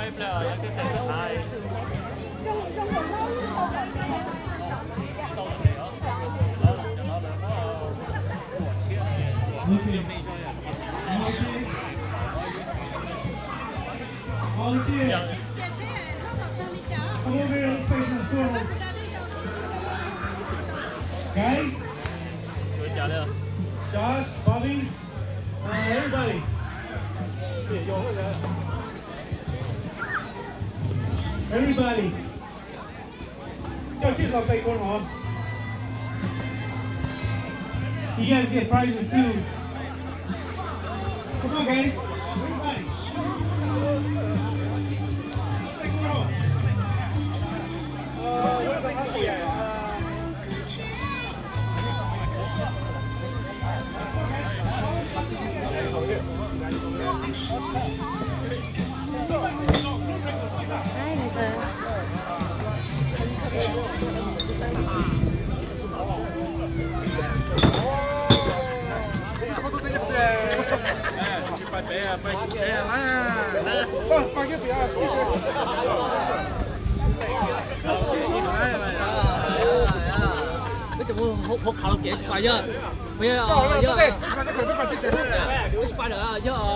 Okay. Okay. All the kids. Come over here, let's say some cool. Guys, Josh, Bobby, uh, everybody. Everybody. Coj kiag tau tej koob hov. You guys get prizes too. Come on, guys. Everybody. Peb tus hu khav los kev tsis pais yog, yog, tsis pais lawm yog.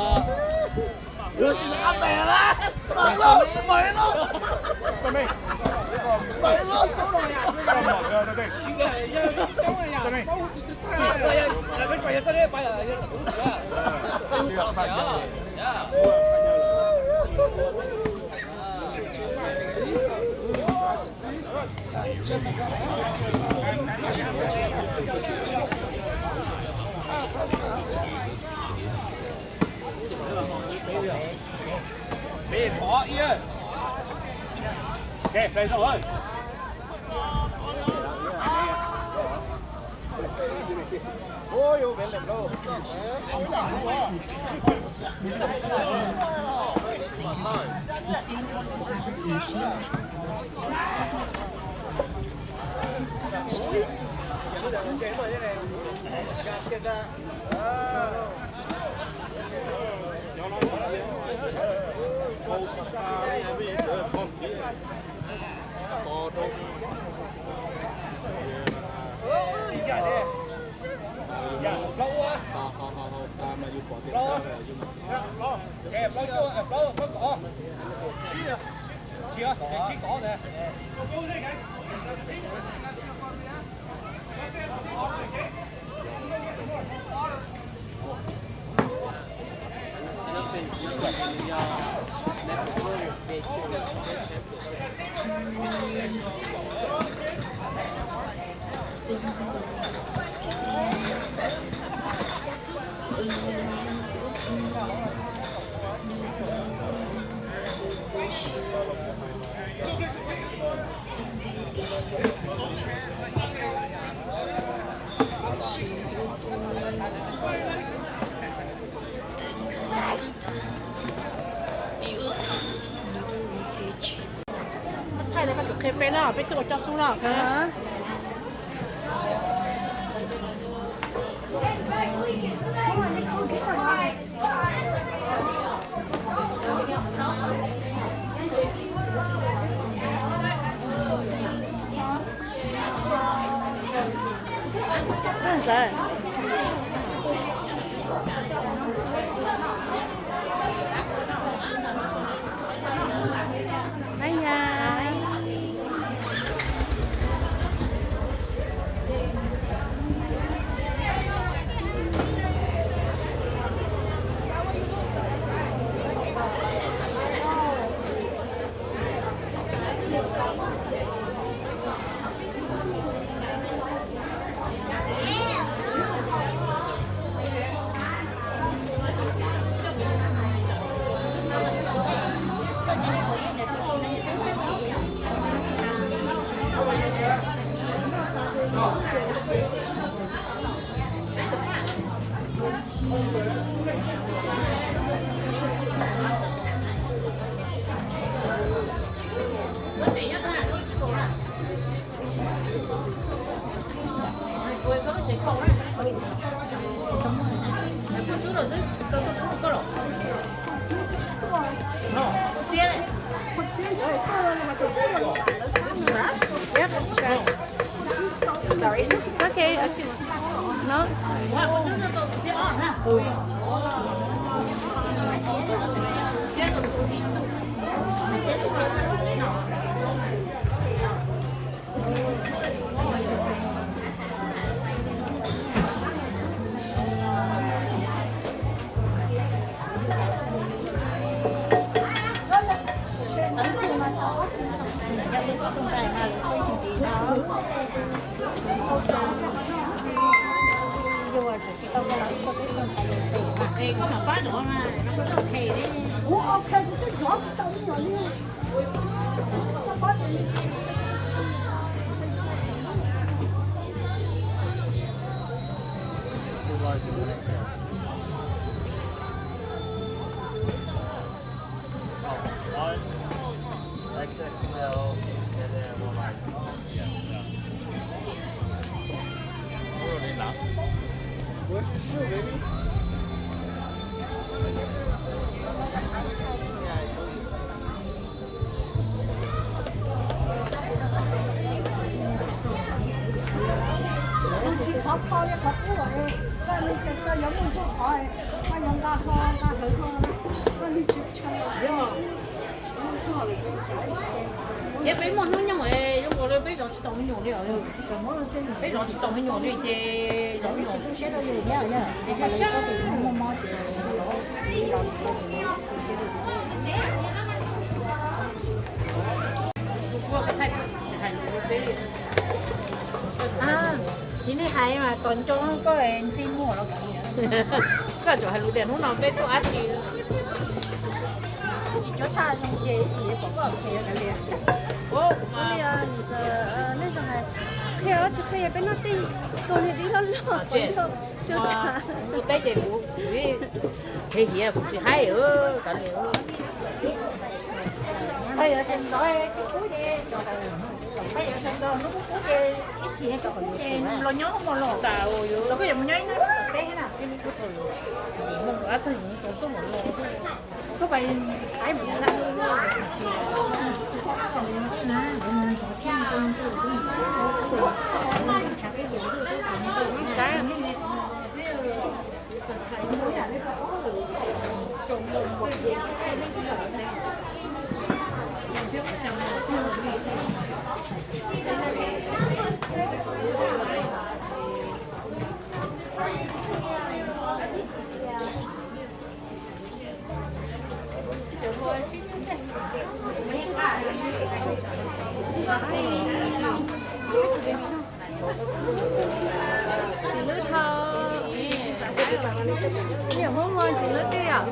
Thaij no koj tsum qhia peb no, peb twb ua cov xub no. Yep, it's okay. It's okay. I'll chew one. No, it's fine. Thiab peb muaj hnub nyoog zoo nkaus li peb zov tsis tau me nyuam li os. Peb zov tsis tau me nyuam li ces zov me nyuam. Tsis li hais mas tos nco koj ntxi muag los. Koj tseem hais lus tias hnub no peb tuaj dab tsi. Tsis cuab thaj zoo ces tsis pom koj qhia kav liam. Nej zoo hais qhia tsis qhia peb noj tej koj niag dib loj loj. Teb ces kuv qhia hiav kuv tsis haib kav liam. Peb yuav sawv ntxov tsis kub ces, peb yuav sawv ntxov hnub kub kub ces ib chim tsis kub ces los nyob hauv mos los. Los koj yuav mus nyob ib hnub peb na. Koj pais qaib mus na. Saib. Txiv lub thau, yog Hmoob Muas txiv lub twg yom?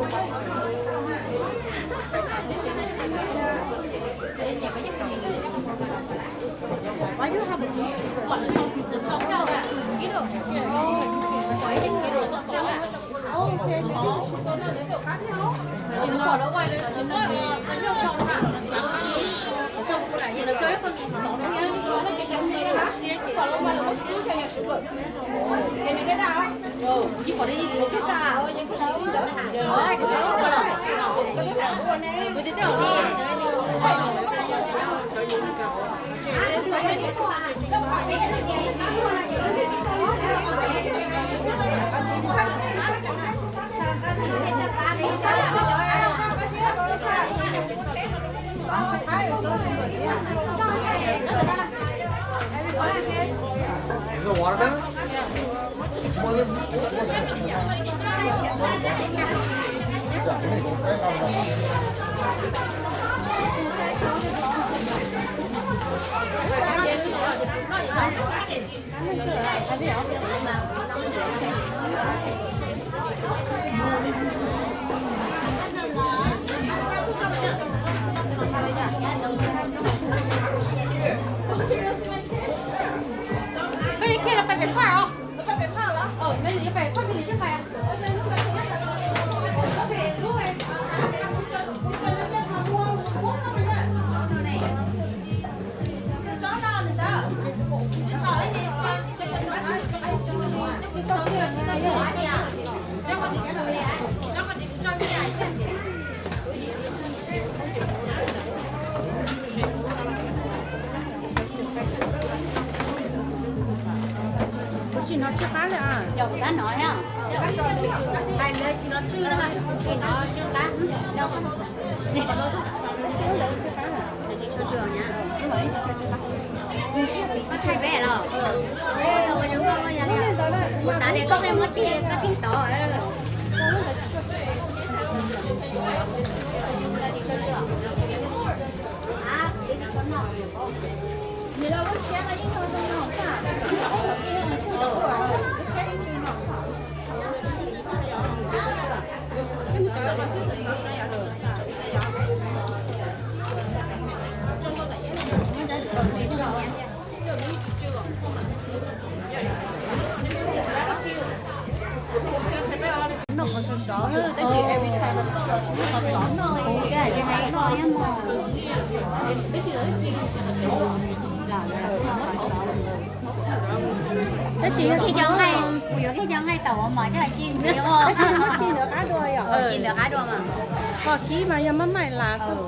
Is it a watermelon? Koj yeej khiav los pem pem phaj os. Pem pem phaj los? Pem pem phaj pem pem phaj. Tsis hnov tsw qab li a. Yog kuv tab hnov thiab. Hais lawv tsis hnov tsw no, tsis hnov tsw qab. Koj thaij peb los? Kuv xav tias koj pheej muab tig, koj tig tod. Noj qhov sov sov, tab sis every time mas koj los tsis muaj qhov sov noj. Tab sis yog kuv yuav tib co nqaij tau mas coj ci ntxiv, tab sis muab ci ntawd qab dua yom. Ci ntawd qab dua mas. Qos kib mas yog maj maim las xwb.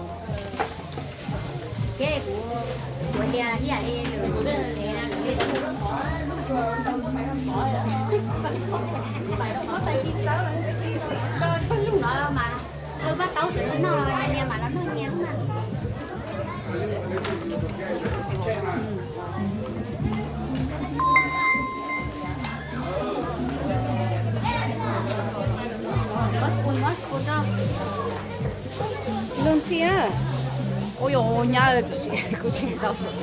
Thiab kuv, kuv tias ib yam li lwm tsev na, lwm tsev lug no mas, vaj taub tseem noj los nias mas los noj nyias na. Lug ntxiv. Ua yuav nyab txawm kuv tsis tau xav.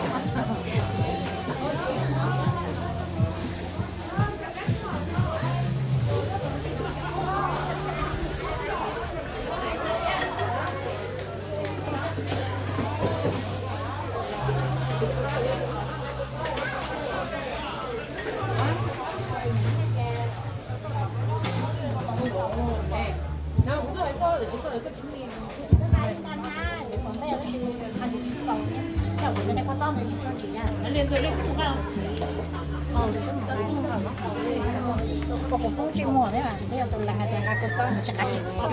Kuv kuj tsis muaj thiab, yog tus lees hais tias nqa kua txob nws tsis nqa tsis txog.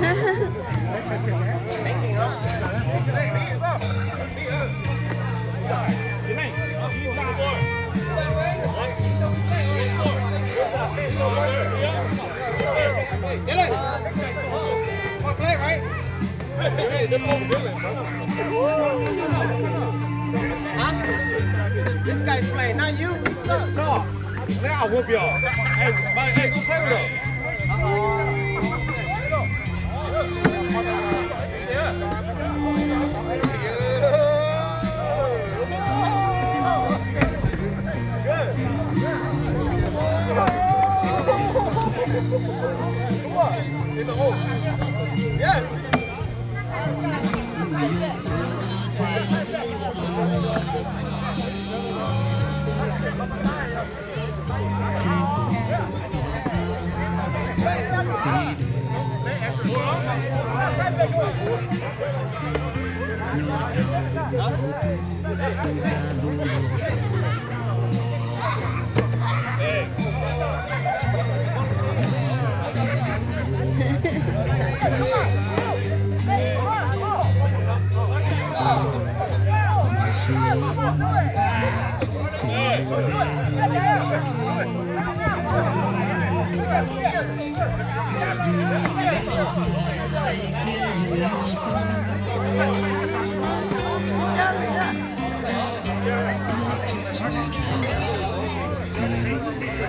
Huh? This guy is playing, not you. He sucks. No. Hey, buddy, hey, go play with him. Come on. In the hole. Yes.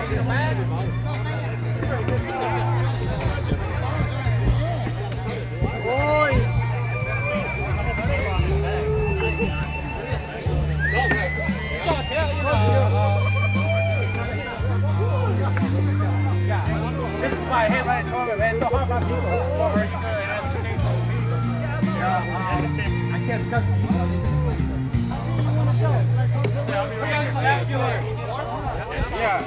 This is why I hate running tournament, man. It's so hard for people. Yeah, I can't touch people. Yeah.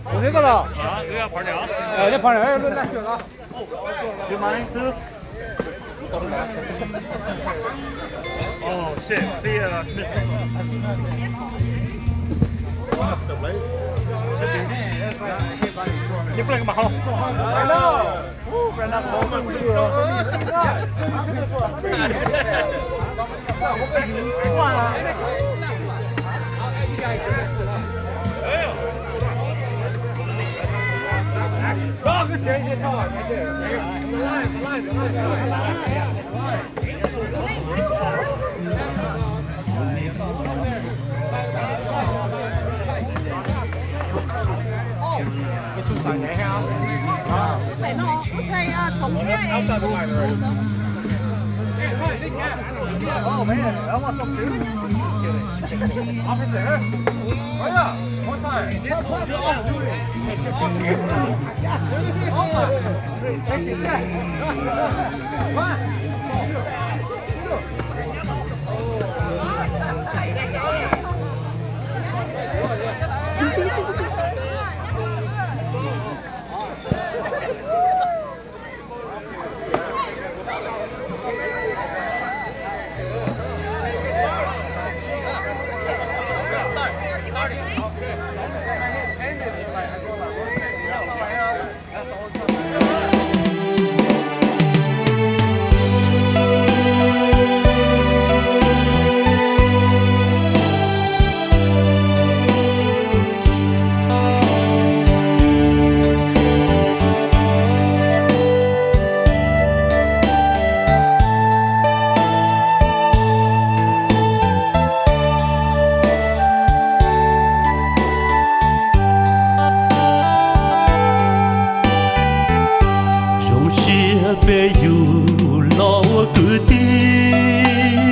Tus thiab koj los? Tus thiab koj los? Tus thiab pov niam, lub laj kawg los. You mind too? Oh shit, see uh, Smith missile. Should be. Keep playing my home. I know. Woo, right now, the whole thing's good. Oh man, I want some too. Just kidding. Officer, hurry up. One time. Zoo siab peb yug los ua kwv tij,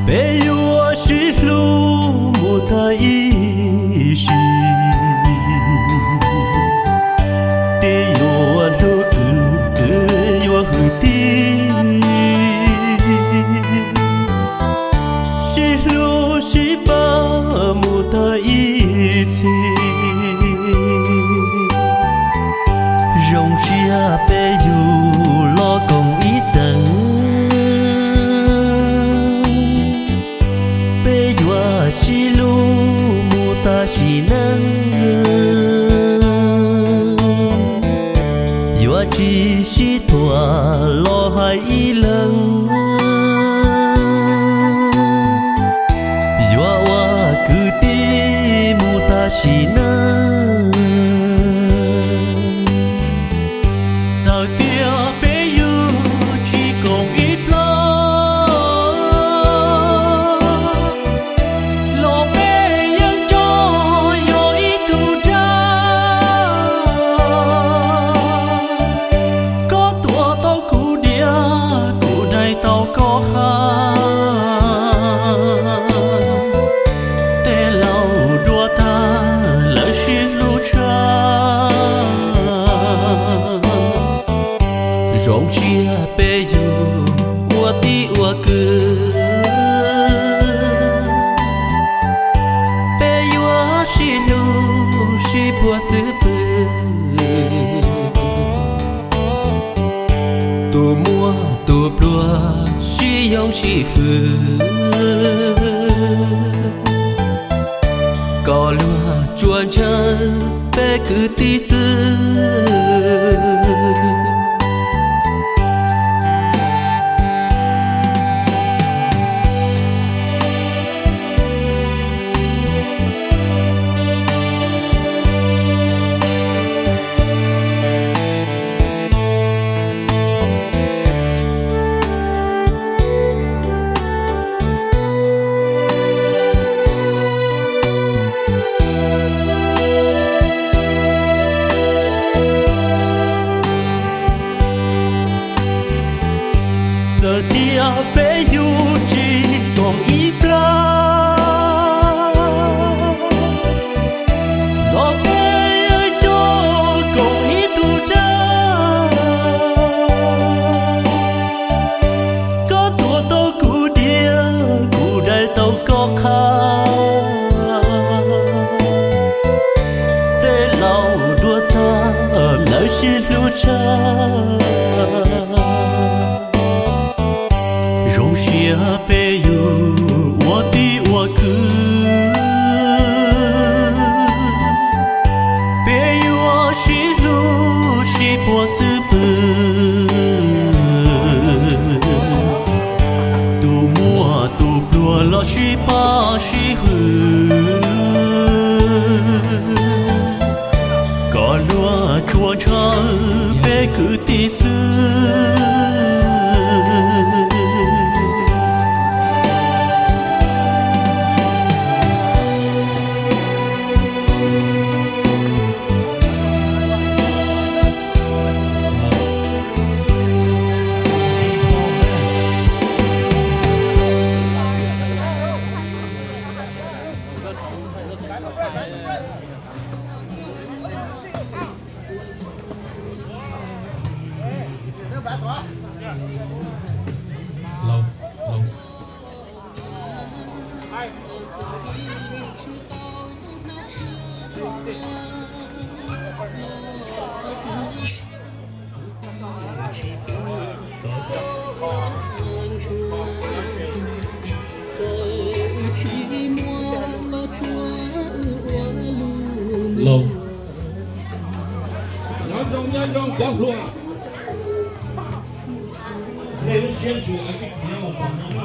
peb yuav sib hlub mus tag ib sim. Tij yuav hlub kwv, kwv yuav hwm tij, sib hlub sib pab mus tag ib txhis. Zoo siab peb yug los koom ib xeem, peb yuav sib hlub mus tag sim neej. Yuav tsis sib thuam los hais ib leeg, yuav ua kwv tij mus tag sim neej. Txawm tias peb yug tsis koom ib plaub, los peb yeej tso yog ib tug dag. Koj tuav tau kuv diav, kuv daim tau koj qab. Tej laus dua tag lawv sib hlub tshaj. Zoo siab peb yug ua tij ua kwv, peb yuav sib hlub sib puag xwb pwg. Tus muaj tus pluag sib yoog sib fwm, kom luag tsuas ntshaw peb kwv tij xwb. Txawm tias peb yug tsis koom ib plag, los peb coj koom ib tug dab. Koj tuag tau kuv diav, kuv daim tau koj qhab. Tej laus dua tag lawv sib hlub tshaj. Zoo siab peb yug ua tij ua kwv, peb yuav sib hlub sib puag xwb pw. Tus muaj tus pluag los sib pab sib hwm, kom luag tsuas ntshaw peb kwv tij xwb. Los, nyob zoo nyob zoo cov hluas. Nej lub siab ntsws av tsis khiav mus pom no na.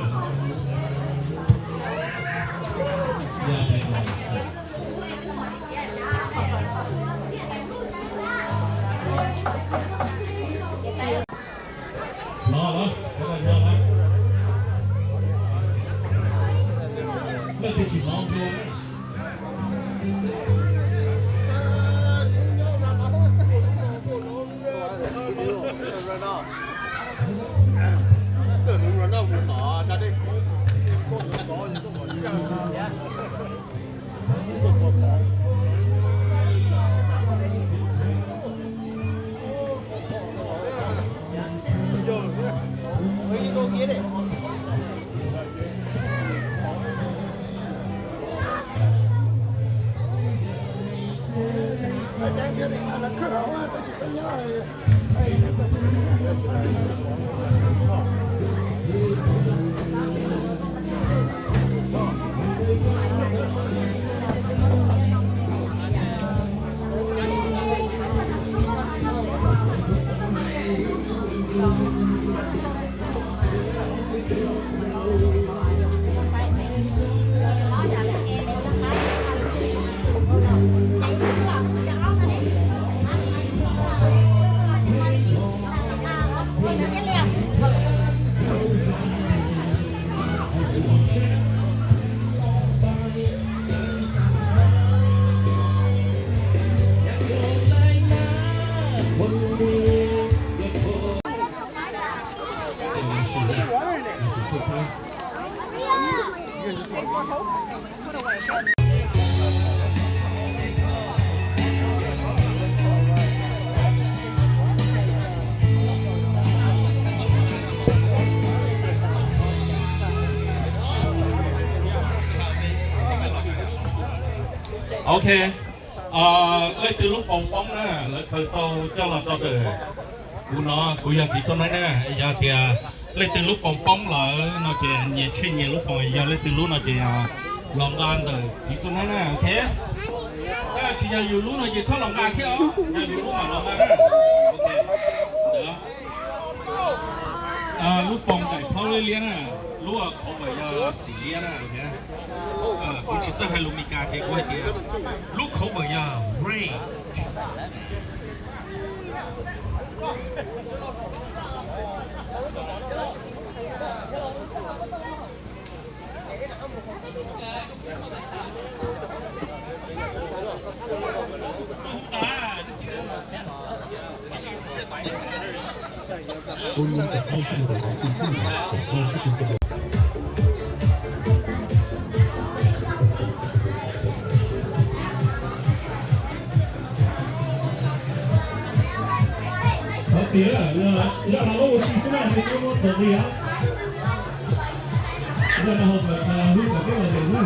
Los los, sawv daws nyob los. Leej twg tsis hnov nplua na. Ok, leej twg lub foos poob na, lawv khaws tau coj los rau ntawm kuv no, kuv yog txiv txoj neeb na. Yog tias leej twg lub foos poob lawm no ces nyias tshem nyias lub foos, yog leej twg lub no ces los nqa ntawm txiv txoj neeb na, ok. Tsis yog yus lub no ces txhob los nqa thiab os, yog yus lub mas los nqa na. Lub foos daim plaub liab liab na, lub cover yog xim liab na, ok. Kuv tsis txawj hais lus Meskas ces kuv hais tias lub cover yog red. Thov txim, yog los ua si xwb na, muab tag li os. Yog no ho hlub kom peb los yos na.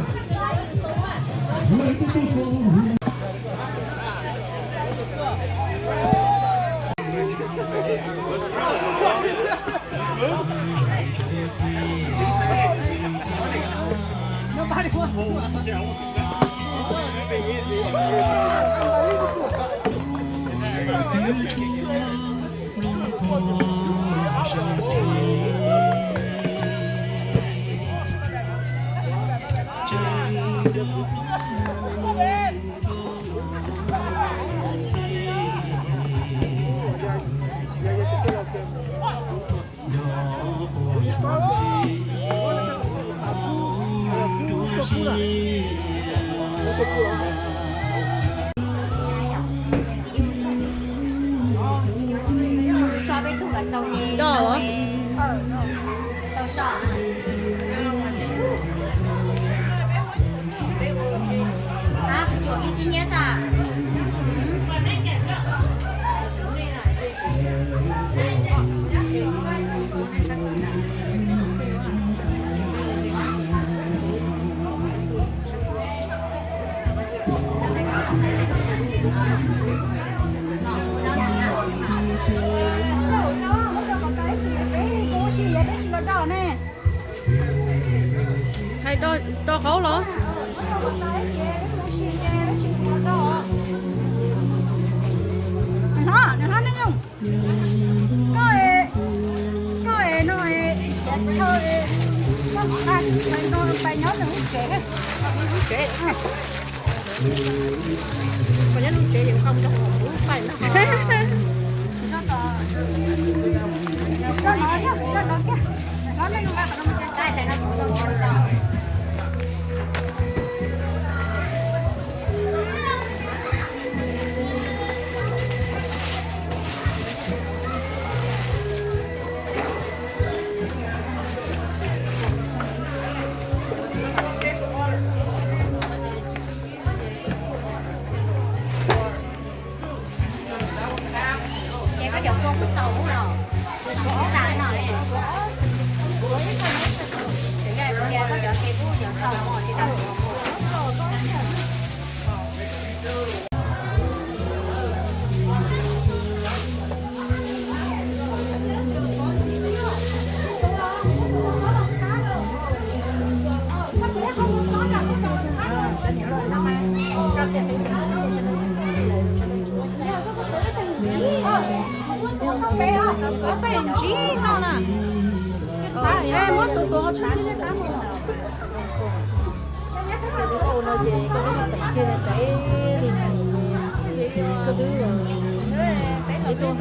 Hais do qaub los? Hlob, nws hlob nej yog. Koj, koj no, koj mus qa no pais nyob nws lub tsev, lub tsev. Koj nyob lub tsev es koj mus rau lub paim no. Ces koj cov kua kuj txaus los, kuv tas no li. Ces yog kuv tias koj cov ke kuj cov txaus mos tsis tau. Muab tus tus ho tshaj li qab no. Ua no ces koj twb muaj teem kiag ntawd li, koj twb, peb tuaj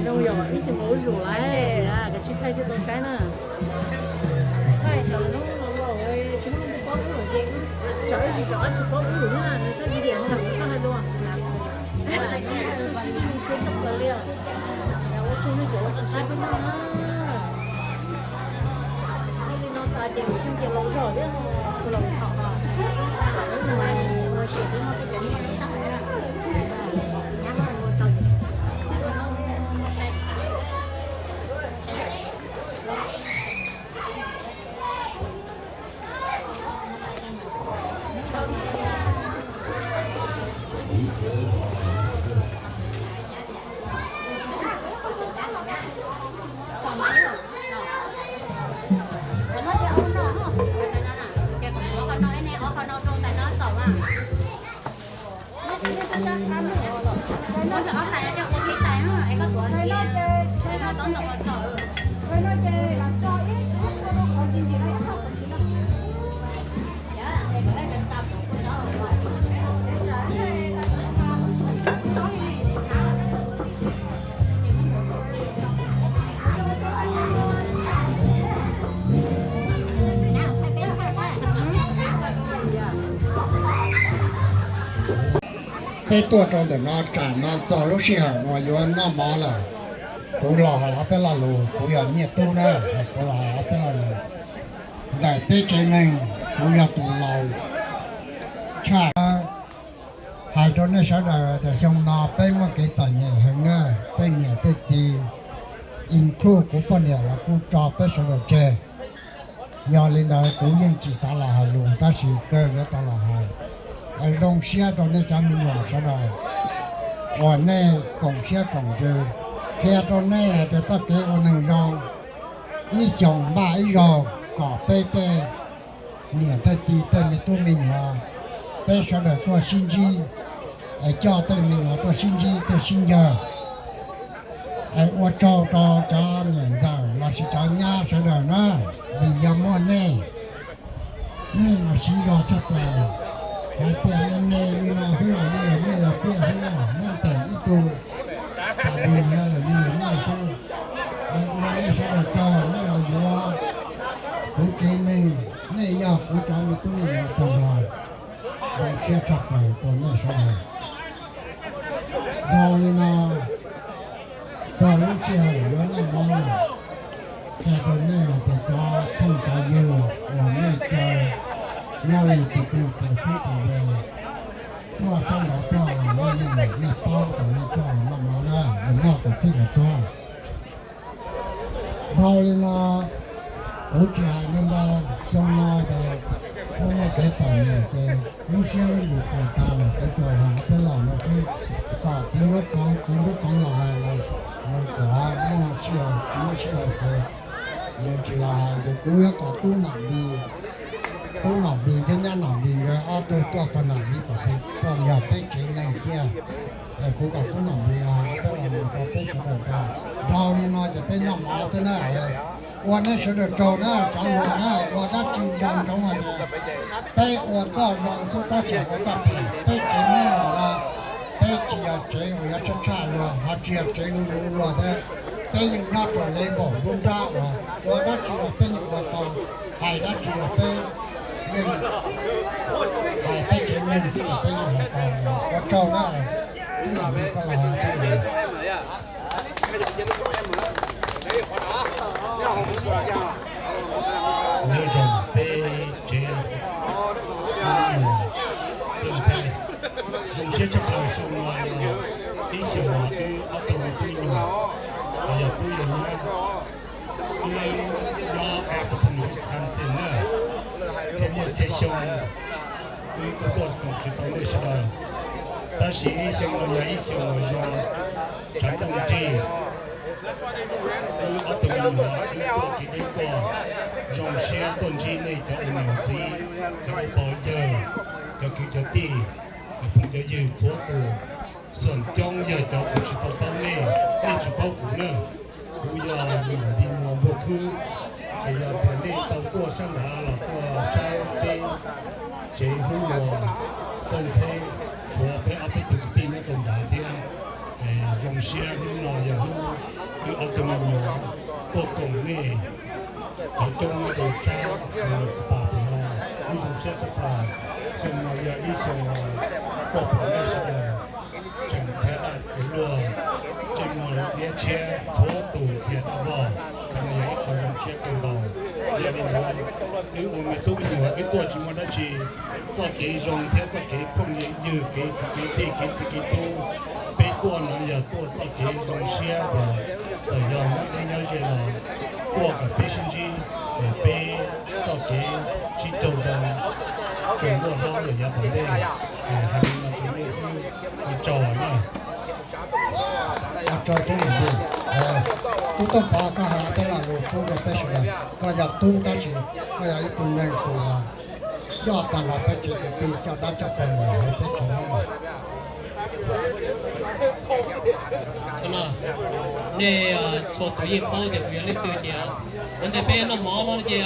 zoo yog ib txhia mus ua zuj lawm, kav tsij thaij thiaj tau saib na. Tsis muaj leej twg paub wb lawm ces tsam ib tsis tsam ob tsis paub wb lawm thiab, nws koj cia li no koj hais dua. Sib ntsib zoo siab tshaj plaws li os. Ua tsaug nej tseem ua tus saib peb noj na. Li no tas ces kuv pheej cia laus zog thiab, tus laus thaum no, ua siab thiab no tej cov niam nyab ua tsaug. Peb tuaj rau ntawm no tsam no txog lub sij hawm uas yuav noj mov lawm. Kuv los hais ob peb lo lus, kuv yog Nyiaj Tub na, kuv los hais ob peb lo lus. Ntawm peb tsev neeg, kuv yog tus laus tshaj. Hais rau nej sawv daws tias xyoo no peb muaj kev txom nyem heev na, tej niam tej txiv, include kuv poj niam los kuj tso peb sawv daws tseg. Yog li ntawd kuv yeej tsis xav los hais lus tab sis kawg yuav tau los hais. Zoo siab rau nej cov me nyuam sawv daws uas nej koom siab koom ntsws, qhia rau nej hais tias txoj kev ua neeg zoo ib xyoos npaj ib zaug, kom peb tej niam tej txiv tej me tub me nyuam, peb sawv daws tuaj sib ntsib, es coj tej me nyuam tuaj sib ntsib tuaj sib ncawg. Es ua tsaug rau cov niam ntxawm lossis cov nyab sawv daws na, vim yog muaj nej, nej los siv zog tshaj plaws. Hais tias me me li no xwb los yeej yog nej los tiaj xwb na, nej tawm ib tug tas li no los yeej yog nej xwb. Ua nej sawv daws tsaug, nej los yuav kuv tsev neeg, nej yog kuv cov me tub me nyuam tag nrho. Zoo siab tshaj plaws rau nej sawv daws. Dhau li no, txog lub sij hawm yuav noj mov lawm, qhia rau nej hais tias cov phooj cov ywg uas nej caw nyob li tus twg tus txhib tus ze, tuaj sab nraud tuaj los nej yeej, nej paub kom nej coj los noj mov na, nws noj kom txhij kom txhua. Dhau li no, kuv tsis hais ntau ntau, xyoo no ces muaj muaj kev txom nyem ces lub siab lub ntsws puas tas lawm, kuv tsuas hais ob peb los no xwb, kom txiv Nruab Txoov, txiv Nruab Txoov los hais los nws txawm muaj sij hawm tsis muaj sij hawm ces nws tsis los hais, ces kuv yuav kom tub Nom Npis, tub Nom Npis thiab nyab Nom Npis nkawd ob tug tuaj, tub Nom Npis kom txhais tuaj yog peb tsev neeg thiab. Es kuv kom tub Nom Npis los hais ob peb los rau peb sawv daws tau. Dhau li no ces peb noj mov xwb na. Ua nej sawv daws tsaug na, cov hluas na, ua dab tsi zoo ntsoov hais tias peb ua txoj zoo xwb tab sis ua txoj phem, peb tsev Hmoob los peb tsis yog tsev uas yuav tshaj tshaj luag, ho tsis yog tsev luv luv luag thiab. Peb yeej nyob rau level nruab nrab uas ua dab tsi los peb yeej ua tau, hais dab tsi los peb yeej hais, peb tsev neeg xwb los peb yeej hais tau. Ua tsaug na, tub Nom Npis koj los hais tau. Nyob zoo peb tsev, txawj ntxhais, zoo siab tshaj plaws xyoo no yog ib xyoos uas wb ob tug me tub nyuam uas yog tub yog nyab, wb nyob Appleton, Wisconsin na, txhia niaj txhia xyoo wb kuj tuaj koom tsis tau nej sawv daws, tab sis ib xyoos no yog ib xyoos uas zoo tshav ntuj nrig. Wb ob tug me nyuam wb tuaj kev deb tuaj, zoo siab tuaj ntsib nej cov ua niam ua txiv, cov ua pog yawg, cov kwv cov tij, cov phooj cov ywg txhua tus. Xoom coob yog cov kuv tsis tau paub nej, nej tsis paub kuv na. Kuv yog Nom Npis Muas Npuag Khwb, ces yog tias nej tau tuaj sab nrad los tuaj saib peb tsev Hmoob Muas txawj ntxheb, tshuav peb ob peb tug kwv tij nyob rau nrad thiab. Zoo siab hnub no yog hnub wb ob tug me nyuam tuaj koom nej cov coob nyob rau sab Municipal no, wb zoo siab tshaj plaws. Xyoo no yog ib xyoo tuaj pom nej sawv daws tseem nrhiav dab luag, ntsej muag liab tshiab txhua tus nrhiav dab vog, qhov no yog ib qho zoo siab kawg nkaus. Yog li ntawd, wb ua me tub me nyuam wb tuaj tsis muaj dab tsi, txoj kev zoo thiab txoj kev phooj ywg, kev kwv kev tij, kev txiv kev tub, peb tuaj no yog tuaj txoj kev zoo siab uas txawm yog nyob deb nyob ze los tuaj kom peb sib ntsib, es peb txoj kev sib raug zoo tsuas muaj hlob lawm yav tom ntej. Hais li no rau nej xwb, ua tsaug na. Ua tsaug tub Nom Npis. Tub Tooj Pov, koj hais tej lo lus pub rau peb sawv daws. Koj yog tub tab sis koj yog ib tug neeg uas coj tag nrho peb tsev kwv tij, coj dab coj qhua los hauv peb tsev Hmoob. Nej txhua tus yeej paub tias kuv yog leej twg ces, ua ntej peb noj mov no ces,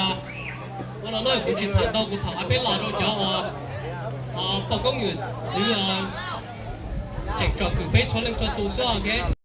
ua no no kuv tsis tham ntau, kuv tham peb los rau cov uas pog koob yawm txwv tseem tsom kwm peb txhua leej txhua tus xwb, ok.